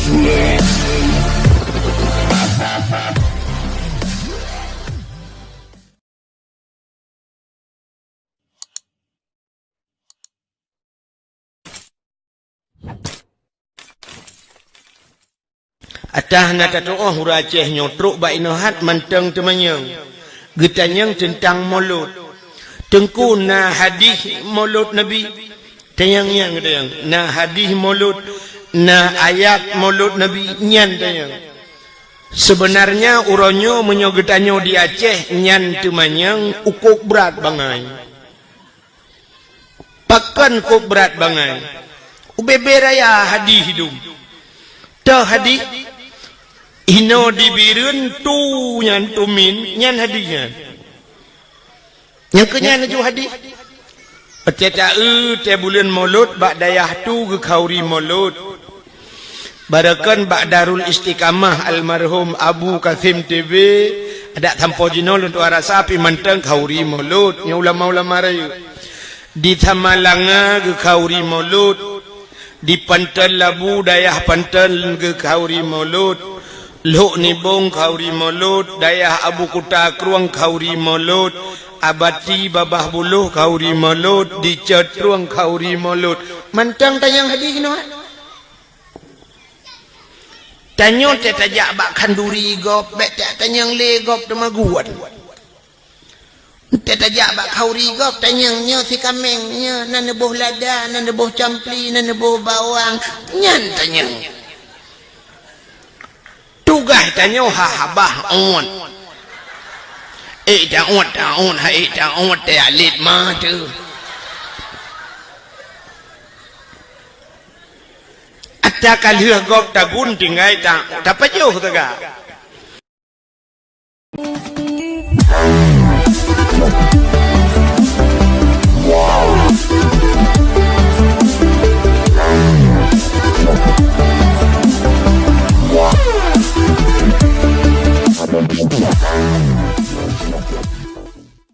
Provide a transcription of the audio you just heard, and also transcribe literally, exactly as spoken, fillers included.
Atawa na tatu'oh ureuëng Aceh nyoe trok bak inoe hat mantong teumanyong. Geutanyong teuntang molot. Teungku, na hadih molot Nabi? Tanyong nyan geutanyong. Na hadih molot, na ayat molot Nabi, nyan tanyong. Seubeunarnya uroe nyoe meunyoe geutanyoe di Aceh nyan teumanyong ukok brat bangai. Pakon kok brat bangai? Ubé-bé raya hadih dum. Toh hadih? Inoe di Bireuen tu nyan tumin, nyan hadih nyan. Nyang keu nyan laju hadih. Watée taeu tée buleuen Molot bak dayah tu geukhauri molot. Barokon bak Darul Istiqamah almarhum Abu Kasim T B, adak sampoe jinoe lôn tuan rasa pih mantong khauri molot, nyoe ulama-ulama rayeuk. Di Samalanga geukhauri molot, di Panton Labu dayah Panton geukhauri molot, Lhok Nibong khauri molot, dayah Abu Kuta Krueng khauri molot, Abati Babah Buloh khauri molot, di Cot Krueng khauri molot. Mantong tanyong hadih nyoe. Tanyoe teuh tajak bak khanduri gob, bék tajak tanyong lé gob teumaguan. Teuh tajak bak khauri gob, tanyong nyoe si kaméng, nyoe na neuboh lada, na neuboh campli, na neuboh bawang, nyan tanyong. Tugaih tanyoe ha habah ôt. Ék taôt, taôt, ha ék taôt, teuh alet ma teuh. Ata ka lheueh gob tagun tinggai ta, tapajoh teuga.